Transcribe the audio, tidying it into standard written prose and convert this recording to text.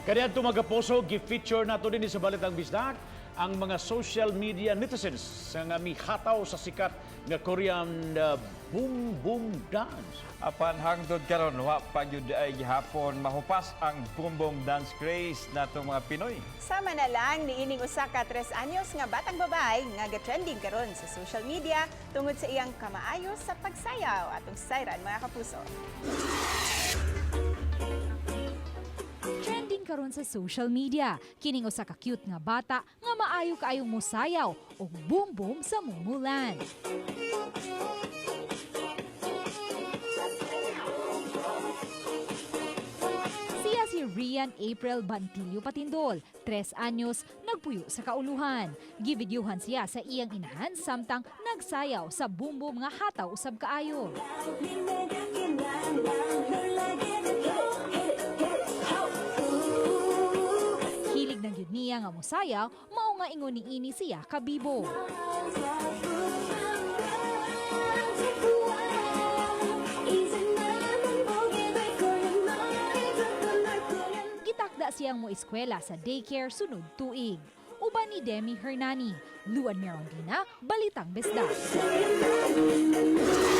Kaniadto, mga kapuso, gi-feature nato din sa Balitang Bisdak ang mga social media netizens nga mihataw sa sikat nga Korean Boom Boom Dance. Apan hangtod karon, wa pa gyud ay gihapon mahupas ang Boom Boom Dance craze natong mga Pinoy. Sama na lang niining usa ka 3 anyos nga batang babae nga ga-trending karon sa social media tungod sa iyang kamaayo sa pagsayaw. Atong sayran, mga kapuso. Trending karon sa social media kining usa ka cute nga bata nga maayo kaayong mosayaw og boom boom sa Mumuland. Siya si Rian April Bantillo Patindol, 3 anyos, nagpuyo sa Kauluhan. Givideohan siya sa iyang inahan samtang nagsayaw sa boom boom nga hataw usab kaayo. Hilig na gyud niya nga mosayaw, mao nga ingon niini siya kabibo. Gitakda siyang mo eskwela sa daycare sunod tuig. Uban ni Demi Hernani, Luan Merondina, Balitang Bisdak.